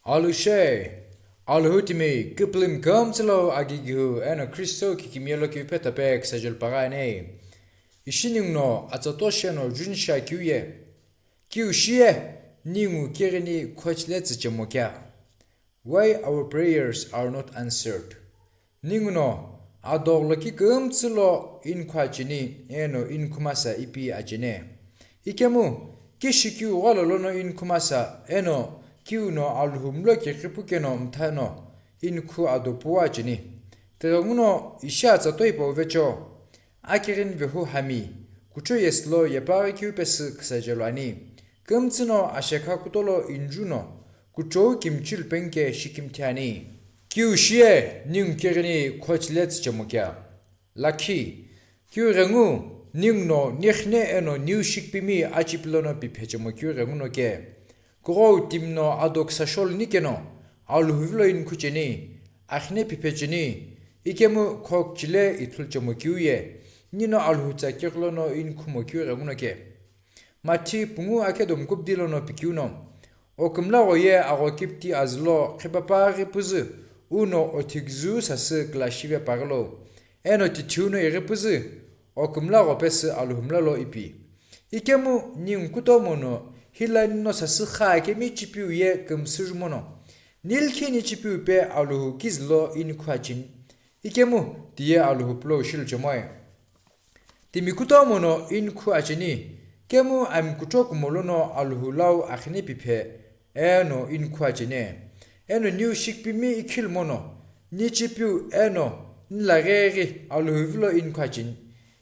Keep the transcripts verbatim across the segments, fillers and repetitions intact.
Alushe, Alhutimi, Kiplim Kamtsilo Agigihu, eno Kristo kikimielo kiupe tape kisajul pagane. Ishining no atsato sheno junsha kiuye. Kiushie, ningu kirini khochile tsichemokia. Why our prayers are not answered. Ninguno, adogloki kümtsülo inkhu achini, eno inkhumasa ipi achine. Ikemu, kishikiu gholo lono inkhumasa, eno kiuno alhumlo ki qhipu keno mthano, inkhu adopu achini. Teganguno, ishi atsato ipa uvecho. Akirin vehu hami, kucho yeslo yepaghi kiu pesü kisajelo ani. Kümtsüno ashekha kutolo injuno, kuchou kimchil penke shikimthiani. Kiushie, ningu kirini khochile tsichemokia. Lakhi, kiu rengu, ninguno nikhne eno niu shikpimi achipilono piphechemo kiu renguno ke. Kughou timno adok sashol nikeno, alhuvilo inkhucheni, akhne piphecheni, ikemu khokchile ithulchemo kiuye, nino alhutsa kiklono inkhumo kiu renguno ke. Mathi pungu akedo mkupdi lono pikiuno. Okümlagho ye agho kipti azülo khipapaghi püzü, uno othikzü sasü kla shive pagilo. Eno tithiuno ighi püzü, okümlagho pesü alhumlalo ipi. Ikemu ningu kutomo no, hila nino sasü kha kemi chipiu ye kümsüjumono. Nilkhini chipiu pe alhu kizlo inkhu achin. Ikemu tiye alhu pulo shiluchomoi. Timi kutomo no inkhu acheni, kemu ami kucho kumolo no alhu lau akhine piphe, eno inkhu achene. Eno niu shikpimi ikhil mono, ni chipiu eno nila gheghi alhu vilo inkhu acheni.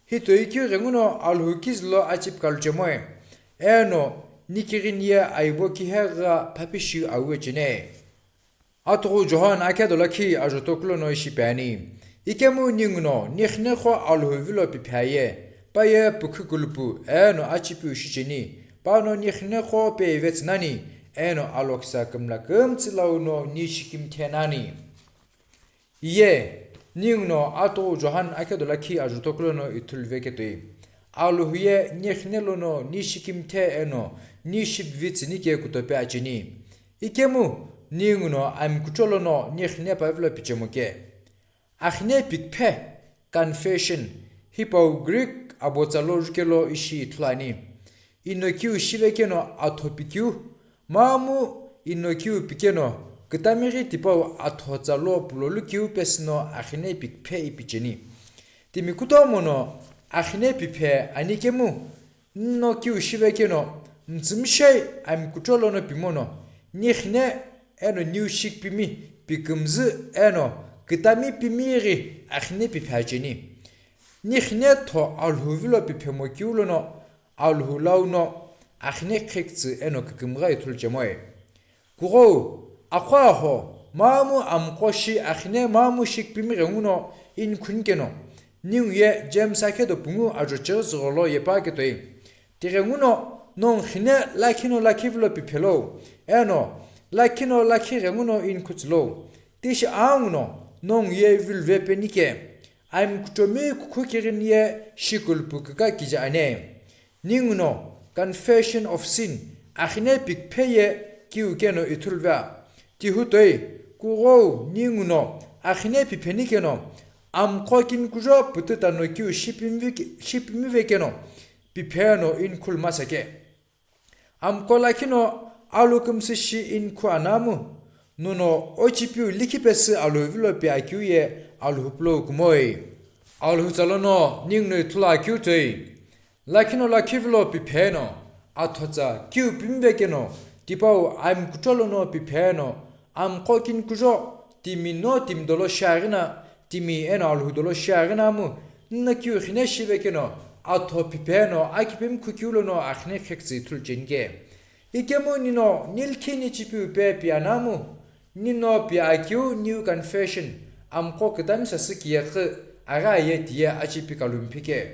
Hito ikyu ghenguno alhu kizlo achip kaluchemoe, eno ni kirin ye aibo kihegha phapishiu awe chene. Atughu Johan akedo lakhi ajotokulo no ishi peani. Ikemu ninguno, nikhne kho alhuvilo piphaye, paye pukhu kulupu, eno achipiu shicheni, pano nikhne kho pe ivetsinani, eno aloksa kümla kümtsü launo ni shikimthenani. Iye, ninguno atughu Johan akedo lakhi ajotokulo no ithulu veketoi. Alhuye nikhne lono ni shikimthe eno ni shipvitsini ke kutope acheni. Ikemu, ninguno ami kucholo no nikhne pavilo pichemoke. Akhne pikphe, confession, hipau Greek abotsa lo jukelo ishi ithuluani. Inokiu shivekeno atho pikiu, mamu inokiu pikeno, kitamighi tipau athotsa lo pulolu kiu pesino akhne pikphe ipicheni. Timi kutomo no akhne piphe ani kemu, nno kiu shivekeno, mtsümishei ami kucholo no pimono, nikhne eno niu shikpimi pikümzü eno kitami pimighi akhne piphe acheni. Nikhne tho alhuvilo piphemo kiu lono, alhu launo, akhne khektsü eno kikimgha ithuluchemoe. Kughou, akhoaho, mamu amqo shi akhine mamu shikpimi ghenguno inkhunikeno, ningu ye James akedo pungu ajocheu zügholo yepa ketoi. Tighenguno, nongu khine lakhino lakhivilo piphelo, eno, lakhino lakhi ghenguno inkhutsilo. Tishi anguno, nongu ye vilve penike, ami kuchomi kukhu kirin ye shikulupu kika kija ane. Ninguno, confession of sin, akhine pikphe ye kiu keno ithulvea. Tihutoi, kughou ninguno, akhine pipheni keno, amqo kinkujo pütüta no kiu shipimive-, shipimive keno, pipheno inkhul masake. Amqo lakhino, alu kümsü shi inkhu anamu, nono ochipiu likhi pesü alhuvilo pi akiu ye alhuplo kumoi. Alhutsa lono, ninguno ithulu akiu toi. Lakhino lakhivilo pipheno, athotsa kiu pimvekeno, tipau ami kucholo no pipheno, amqo kinkujo, timi no timi dolo shiaghina, timi eno alhu dolo shiaghina mu, nno kiu khine shivekeno, atho pipheno, akipim khukiu lono akhine khektsü ithuluchenike. Ikemu nino nilkhini chipiu pe pianamu, nino pi akiu new confession, amqo kitami sasü kiyekhu, agha ye tiye achipi kalumphike.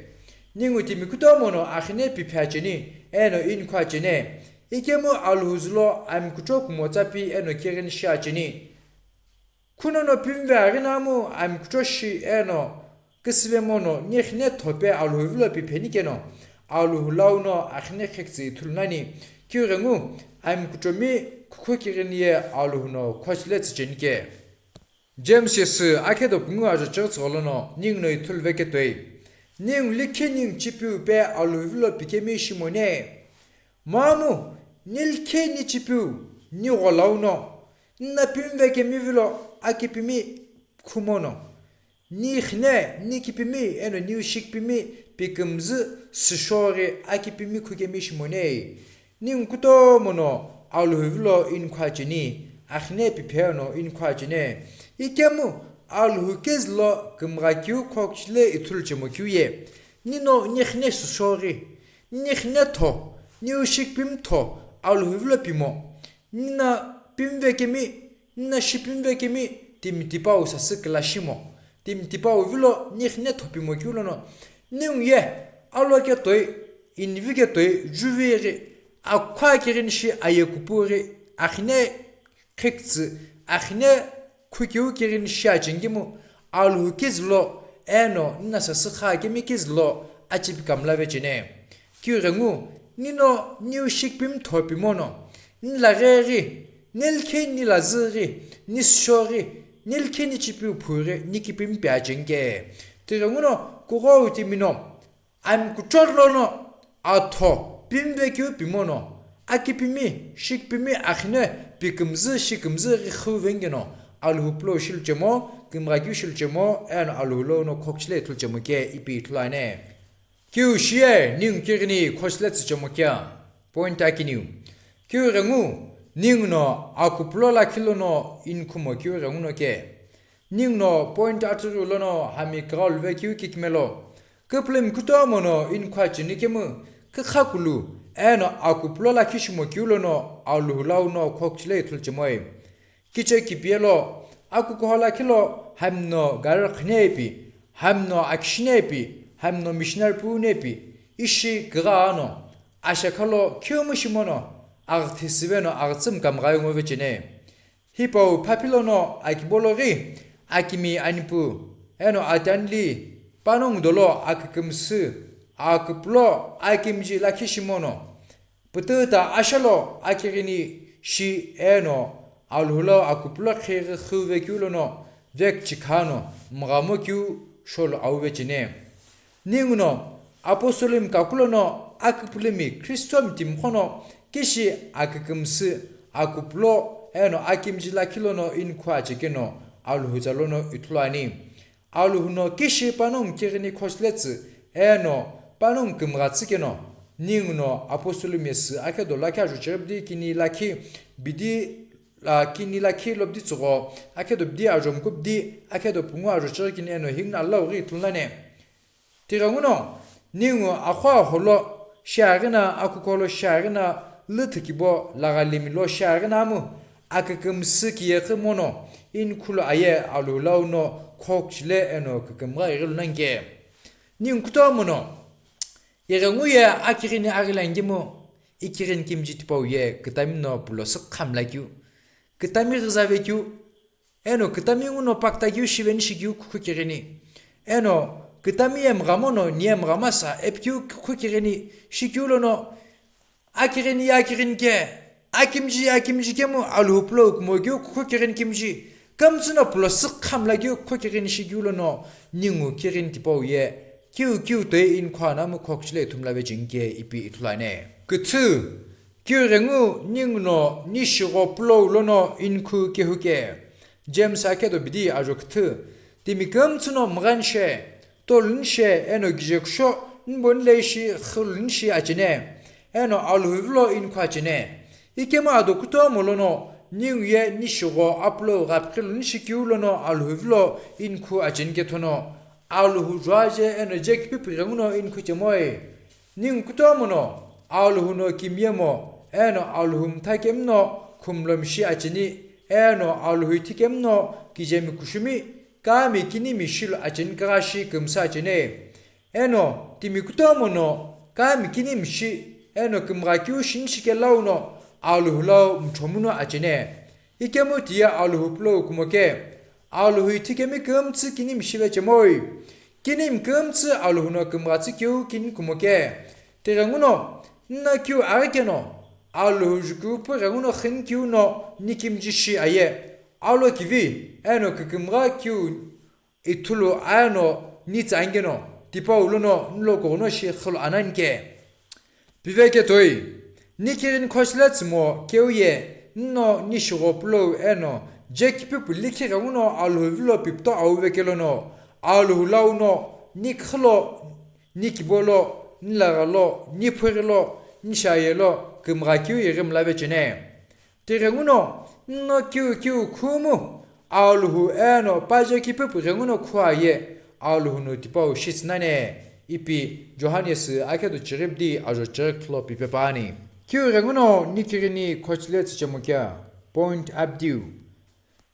Ningu timi kutomo no akhine piphe acheni, eno inkhu achene. Ikemu alhuzülo ami kucho kumotsa pi eno kirin shi acheni. Khunono pimve aghinamu ami kucho shi eno, kisüve mono nikhine thope alhuvilo pipheni keno, alhu launo akhine khektsü ithulu nani, kiu ghengu, ami kuchomi kukhu kighini ye Alhou no khochile tsücheni ke. James yesü akhedo pungu ajo chighi tsügho lono ningu no ithulu veketoi. Ningu likhi ningu chipiu pe Alhou vilo pikemi shimone. Mamu, ni likhi ni chipiu, ni gholau no, nna pimi vekemi vilo akipimi khumono. Ni khine, ni kipimi, eno niu shikipimi, pikümzü, süshori, akipimi khukemi shimone. Ningu kutomo no Alhou vilo inikhu acheni, akhine piphe no inikhu achene. Ikemu Alhou kizilo kümgha kiu khokchile ithulu chemo kiu ye. Nino ni khine süshori, ni khine tho, niu shikipimi tho, Alhou vilo pimo. Nna pimi vekemi, nna shipimi vekemi, timi tipau sasü kila shimo. Timi tipau vilo ni khine thopimo kiu lono. Ningu ye, alo ketoi, inivi ketoi, juvi ghi, akhua kighini shi aye kupu ghi, akhine khiktsü, akhine khukiu kighini shi achengemu, Alhou kizilo, eno, nna sasü kha kemi kizilo, achipi kamla vechene. Kiu ghengu, nino niu shikipimi thopimo no, ni laghe ghi, ni likhi ni lazü ghi, ni süsho ghi, ni likhi ni chipiu phu ghi, ni kipimi pe acheni ke. Tighenguno, kughou timi no, ami kuchor lono, atho, pimi vekiu pimo no, akipimi, shikipimi, akhine, pikümzü, shikümzü ghi khu vengeno, Alhou pulou shilu chemo, kümgha kiu shilu chemo, eno Alhou lono khokchile ithulu chemo ke ipi ithulu ane. Kiu shiye ningu kighini khochile tsüchemo kea. Point akiniu. Kiu ghengu, ningu no akupulo lakhi lono inikhumo kiu ghengu no ke. Ningu no point atughiu lono hami kaghalu vekiu kikimelo. Küpülümi kutomo no inikhu acheni kemu, kükhakulu, eno akupulo lakhi shimo kiu lono Alhou lau no khokchile ithulu chemoi. Kiche kipielo, akukuho lakhi lo, hami no gari rükhüne ipi, hami no akishine ipi, hami no missionary pune ipi, ishi kigha no, ashekha lo khiumu shimo no, aghi thisüve no aghi tsümu kamghayo ngo vechene. Hipau phaphilo no akibolo ghi, akimi anipu, eno atanli, panongu dolo akükümsü, akupulo akimji lakhi shimo no, pütüta ashalo akighini shi eno Alhou lau akupulo khighi khu vekiu lono vekchikha no mghamo kiu sholu au vechene. Ningu no apostolimi kakulo no aküpülümi Kristomi timiqo no kishi akükümsü akupulo eno akimji lakhi lono inikhu achekeno Alhou tsa lono ithulu ani. Alhou no kishi panongu kighini khochile tsü, eno panongu kümgha tsü keno, ningu no apostolimi yesü akhedo lakhi ajo chighi bidi kini lakhi bidi, ah, kini lakhi lo bidi tsügho, akhedo bidi ajo muku bidi, akhedo pungu ajo chighi kini eno hingno alau ghi ithulu nane. Tighenguno, ningu akhua holo shiaghi na, akukuho lo shiaghi na, lüthü kibo lagha limi lo shiaghi na amu, akükümsü kiye qhi mono, inikhu lo aye Alhou lau no khokchile eno kükümgha ighilu nani ke. Ningu kutomo no, ighengu ye akighini aghi langimo, ikighini kimji tipau ye kütami no pulosü khamla kiu, kütami ghiza ve kiu, eno kütami nguno pakta kiu shiveni shikiu kukhu kighini. Eno kütami ye mghamo no niye mghama sa epikiu kukhu kighini shikiu lono. Akighini ye akighini ke, akimji ye akimji kemu Alhou pulou kumo kiu kukhu kighini kimji. Kümtsü no pulosü khamla kiu kukhu kighini shikiu lono. Ningu kighini tipau ye. Kiu kiu toi inikhu anamu khokchile ithumla vecheni ke ipi ithulu ane. Küthü. Kiu ghengu ningu no ni shigho pulou lono inikhu kehu ke. James akhedo bidi ajo küthü. Timi kümtsü no mghani she, tolu ni she, eno kije kusho, nbo ni leishi, khulu ni shi achene. Eno Alhou vilo inikhu achene. Ikemu ado kutomo lono, ningu ye ni shigho apulou ghapkhilu ni shikiu lono Alhou vilo inikhu acheni ke thono. Alhou juaje eno je kipipi ghenguno inikhu chemoi. Ningu kutomo no, Alhou no kimiye mo, eno Alhou mtha kemi no khumlo mishi acheni, eno Alhou ithi kemi no kijemi kushumi, kami kinimi shilu acheni kagha shi kümsü achene. Eno timi kutomo no, kami kinimi shi, eno kümgha kiu shini shike lau no, Alhou lau mthomuno achene. Ikemu tiye Alhou pulou kumo ke. Alhou ithi kemi kümtsü kinimi shive chemoi. Kinimi kümtsü Alhou no kümgha tsü kiu kini kumo ke. Tighenguno, nna kiu aghi keno, Alhou jukiu phu ghenguno xünikeu no ni kimiji shi aye. Alo kivi eno kükümgha keu ithulu aeno ni tsa angeno tipau lono nilokughuno shi xülu ananike. Piveke toi, ni kighini khochile tsümo keu ye nino ni shighopulou eno jekipipu likhi ghenguno Alhou vilo pipto auve kelono, Alhou launo ni khülo, ni kibolo, ni laghalo, ni phurilo, ni shayelo kümgha keu ighi mlave chene. Tighenguno nino kiu kiu khumu Alhou eno paje kipipu ghenguno khua ye Alhou no tipau shitsü nani ipi Johannes akhedo chiribdi ajo chirikthlo pipe pani. Kiu ghenguno ni kighini khochile tsüchemu kea, point abdiu.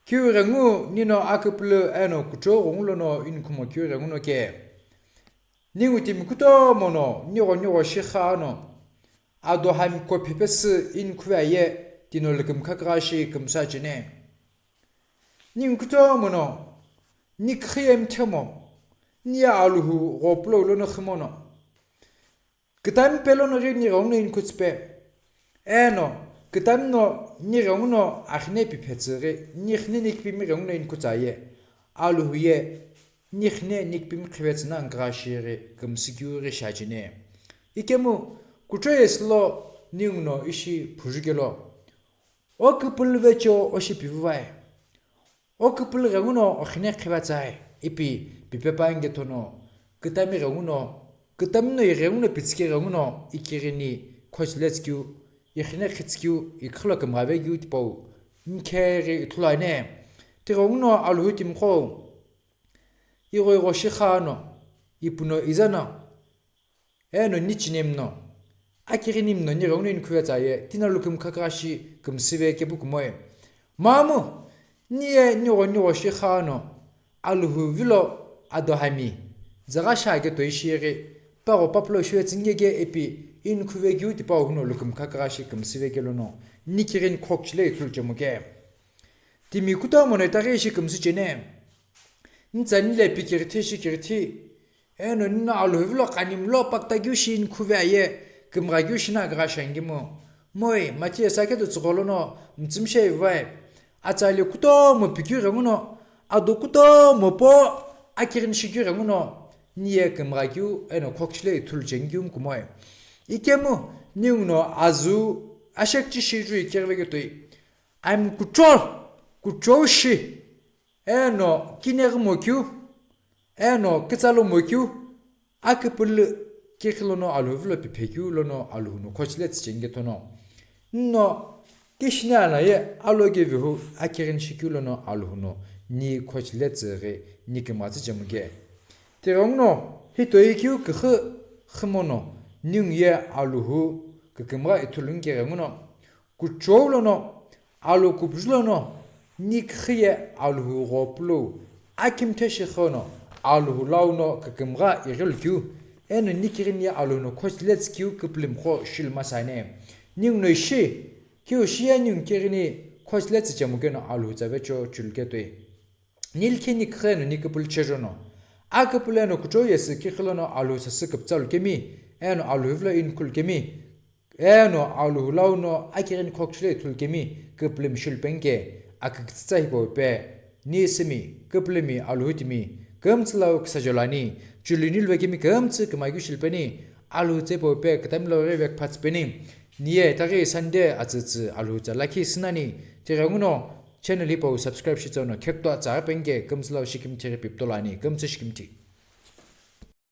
Kiu ghengu nino aküpülü eno kuchou ghungu lono inikhumo kiu ghenguno ke. Ningu timi kutomo no nigho nigho shi kha no ado hamiko phepesü inikhuve aye tino lükümkha kugha shi kümsü achene. Ningu kutomo no ni kükhiye mthemo ni ye Alhou ghopulou lono khimono. Kütami pelono ghi ni ghenguno inikhutsüpe. Eno, kütami no ni ghenguno axine piphe tsüghi, ni xine ni kipimi ghenguno inikhutsü aye. Alhou ye ni xine ni kipimi qhive tsüna nkugha shighi kümsü keu ghi shi achene. Ikemu kuchou yesü lo ningu no ishi phujukelo. O küpülü vecho o shi pivüvae. O küpülü ghenguno oxine qhivatsüae ipi pipe pa inge thono, kütami ghenguno, kütami no ighenguno pitsike ghenguno ikighini khochile tsükeu, ixine qhitsükeu, ikhilo kümghave keu tipau, nkeghi ithulu ane. Tighenguno Alhou timiqo, igho igho shi kha no, ipu no iza no, eno ni chine mno, akighini mno ni ghenguno inikhuve tsüaye, tino lükümkha kugha shi kümsüve kepu kumoe. Mamu, ni ye nigho nigho shi kha no, Alhou vilo ado hami, zagha shi ake toi shighi, pagho papulo shive tsüngeke ipi inikhuve keu tipau huno lükümkha kugha shi kümsüve kelono, ni kighini khochile ithulu chemu ke. Timi kutomo no itaghi ishi kümsü chene. Nitsa nile pikirithi shikirithi. Eno nino Alhou vilo qanimlo pakta keu shi inikhuve aye, kümgha keu shi na kugha shi angimo. Moi, Mathi ye sakhedo tsügholo no mtsümshe ivae. Atsali kutomo pikeu ghenguno, ado kutomo po akighini shikeu ghenguno, ni ye kümgha keu eno khochile ithulu cheni keu mkumoe. Ikemu, ningu no azu ashekchi shiju ikeghi veke toi. Ami kuchou, kuchou shi, eno kineghi mokeu, eno kitsalo mokeu, aküpülü kikhi lono Alhou vilo piphe keu lono Alhou no khochile tsücheni kethono. Nino kishini anaye alo kevihu akighini shikeu lono Alhou no ni khochile tsüghi ni kümgha tsüchemu ke. Tighenguno hitoi keu küxü xümono ningu ye Alhou kükümgha ithulu nkeghenguno. Kuchou lono, Alhou kupuju lono, ni kükhi ye Alhou ghopulou, akimthe shi kha no, Alhou launo kükümgha ighilu keu, eno ni kighini ye Alhou no khochile tsükeu küpülümiqo shilu masane. Ningu no ishi, keu shi ye ningu kighini khochile tsüchemu keno Alhou tsa vecho chulu ketoi. Ni likhi ni kükhi eno ni küpülü chejo no. Aküpülü eno kuchou yesü kikhi lono Alhou sasü küpütsalu kemi, eno Alhou vilo inikhulu kemi, eno Alhou launo akighini khochile ithulu kemi küpülümi shilu penike, akükütsütsa hipau pe, ni sümi, küpülümi Alhou timi, kümtsü lau küsajolu ani, chuluni luve kemi kümtsü kümakeu shilu peni, Alhou tsa hipau pe kütami lau ghi vekphatsü peni, ni ye itaghi Sunday atsütsü Alhou tsa lakhi sünani, tighenguno channel hipau subscribe shitsono khekto atsa penike kümtsü lau shikimthi ghi piptolo ani, kümtsü shikimthi.